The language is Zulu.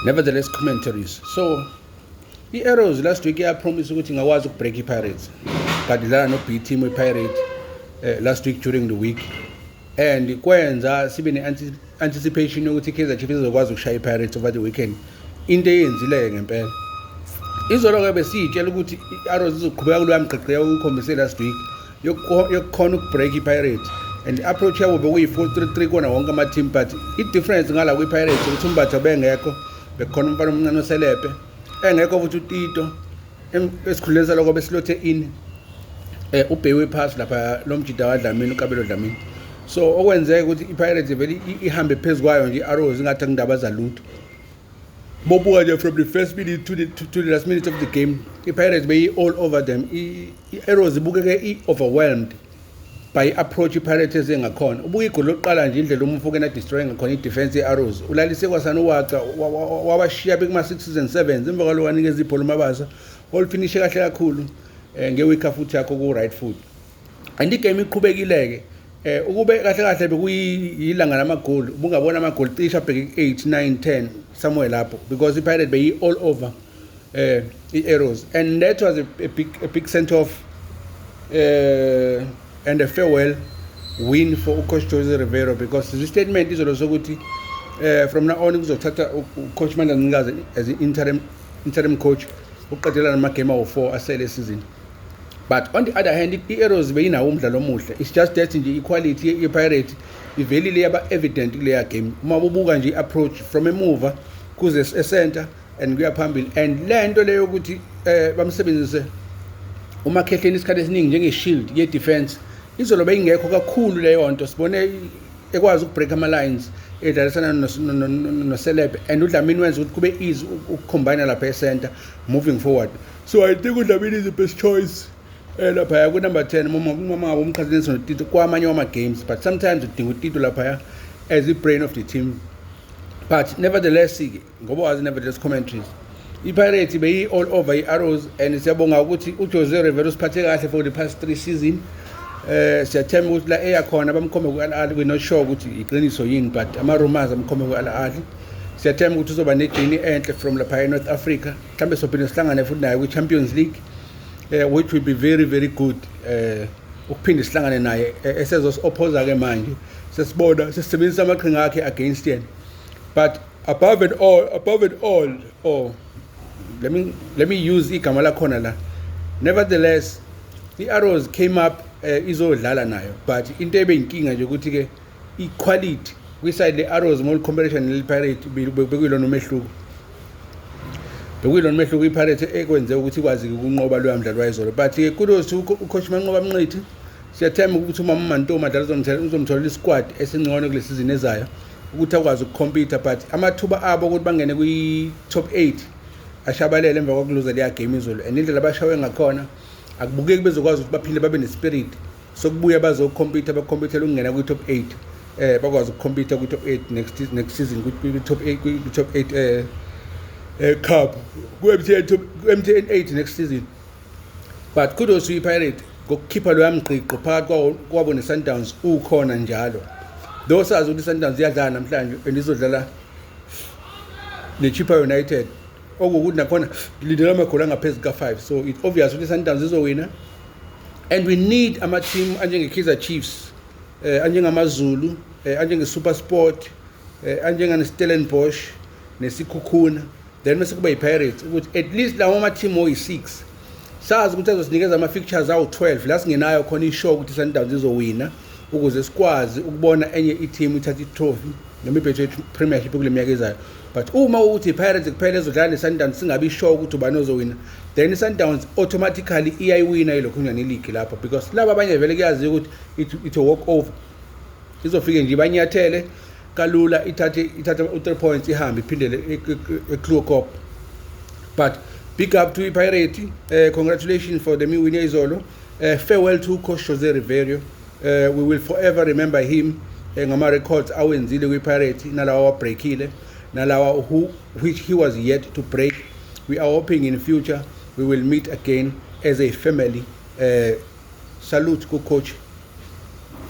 Nevertheless, commentaries. So i-Arrows last week iyapromise ukuthi ingakwazi ukubreak i-Pirates, kanti idlala no-B team we-Pirate last week during the week, and kwenza sibe ne-anticipation yokuthi i-Kaizer Chiefs izokwazi ukushaya i-Pirates over the weekend, into eyenzile ngempela. Izolo-ke besiyitshela ukuthi i-Arrows izoqhubeka kuloya mgqigqo ukukhombise last week yokukhona ukubreak i-Pirates, and i-approach yabo bekuyi-4-3-3 kona wonke ama-team, but i-difference ngala kwi-Pirates ukuthi uMbatha bengekho, bekukhona umfana omncane oSelepe, engekho futhi uTito. Esikhundleni saloko besilothe in ubhewe phasi lapha lo mjida waDlamini, uKabelo Dlamini. So okwenzeka ukuthi i-Pirates vele ihambe phezu kwayo nje i-Arrows, ingathi akundaba zalutho. Bobuka nje from the first minute to the last minute of the game, i-Pirates beyi-all over them. I-Arrows ibukeke i-overwhelmed by approach i-Pirates ezengakhona. Ubuka igoli lokuqala nje, indlela uMofokeng adestroy ngakhona i-defense ye-Arrows, ulalise kwasana uwaca wabashiya bekuma-sixes and sevens. Emva kwaloko wanikeza ibhola uMabasa, olifinishe kahle kakhulu nge-weaker foot yakho ku-right foot, and igame iqhubekile-ke. Ukube kahle kahle bekuyilanga lamagoli, ubungabona amagoli cishe abheke ku-8, 9, 10, somewhere lapho, because i-Pirate beyi all over i-Arrows, and that was a big send off and a farewell win for ucoach Jose Rivero, because the statement izolo sokuthi from now on kuzothatha ucoach Mandla Ncikazi as interim coach uqedela namagame awu-4 asele season. But on the other hand, i-Arrows beyinawo umdlalo omuhle. It's just that nje i-quality ye-Pirate ivelile, yaba evident kuleya game uma ubuka nje i-approach from emuva kuze e-center and kuya phambili, and le nto leyo ukuthi bamsebenzise uMakhehleni isikhathi esiningi njenge-shield ye-defense, izolo beyingekho kakhulu leyo nto. Sibone ekwazi ukubreak ama-lines edlalisana noSelepe, and uDlamini wenza ukuthi kube easy ukucombine lapha e-center moving forward. So I think uDlamini is the best choice laphaya ku-number 10 uma ngabe umqhathanisa noTito kwamanye wama-games, but sometimes udinga uTito laphaya as i-brain of the team. But nevertheless-ke, ngoba wazi, nevertheless commentaries, i-Pirates beyi-all over i-Arrows, and siyabonga ukuthi uJose Rivero usiphathe kahle for the past 3 season. Siyathemba ukuthi la eya khona bamkhombe ku-Al Ahly. We're not sure ukuthi iqiniso yini, but ama-rumors amkhombe ku-Al Ahly. Siyathemba ukuthi uzoba ne-journey enhle from lapha e-North Africa. Mhlawumbe sophinde sihlangane futhi naye kwi-Champions League, which will be very, very good ukuphinde sihlangane naye esezosi-opposa-ke manje, sesibona sesisebenzisa amaqhinga akhe against yena. But above and all, oh, let me use igama lakhona la, nevertheless i-Arrows came up izodlala nayo, but into ebeyinkinga nje ukuthi ke i-quality kwiside le-Arrows more comparison nele-Pirate bekuyilona umehluko, i-Pirate ekwenze ukuthi ikwazi ukunqoba loya mdlalo wayizolo. But-ke kudos to ucoach Manqoba Mnqithi. Siyathemba ukuthi uma uMantoma dlala uzomtholela isquad esingcono kule season ezayo ukuthi akwazi ukucompete, but amathuba abo ukuthi bangene kwi-top 8 ashabalele emva kokuluza leya game izolo, and indlela abashawe ngakhona akubukeki bezokwazi ukuthi baphinde babe nespirit sokubuya bazocompete, bacompetela ukungena kwi-top 8, bakwazi ukucompete kwi-top 8 next season, kwi-top 8, kwi-top 8 cup, ku-MTN top, ku-MTN 8 next season. But kudos to i-Pirate ngokukhipha loya mgqiqo phakathi kwabo ne-Sundowns ukhona njalo, though sazi ukuthi i-Sundowns iyadlala namhlanje and izodlala ne-Chippa United, okuwukuthi nakhona ngilindele amagoli angaphezu ka-5. So it's obvious ukuthi i-Sundowns izowina, and we need ama-team anjenge-Kaizer Chiefs, anjengamaZulu, anjenge-SuperSport, anjengane-Stellenbosch neSikhukhuna, then bese kuba yi-Pirates, ukuthi at least lawo ama-team oyi-6 sazi ukuthi azosinikeza ama-fixtures awu-12 la singenayo khona ishow ukuthi i-Sundowns izowina, ukuze sikwazi ukubona enye i-team ithatha i-trophy noma i-Betway Premiership kule minyaka ezayo. But uma ukuthi i-Pirates kuphela ezodlala ne-Sundowns, singabi sure ukuthi ubani ozowina, then i-Sundowns automatically iyayiwina ilokhunjani ileague lapho, because laba abanye vele kuyaziwa ukuthi it's a walk over, izofike nje banyathele kalula, ithathe u-3 points, ihambe iphindele eChloorkop. But big up to iPirate, congratulations for the win izolo. Farewell to coach Jose Riveiro. We will forever remember him ngama records awenzile kwiPirate, nalawa wabreakile, nalawa who which he was yet to break. We are hoping in future we will meet again as a family. Salute ku coach.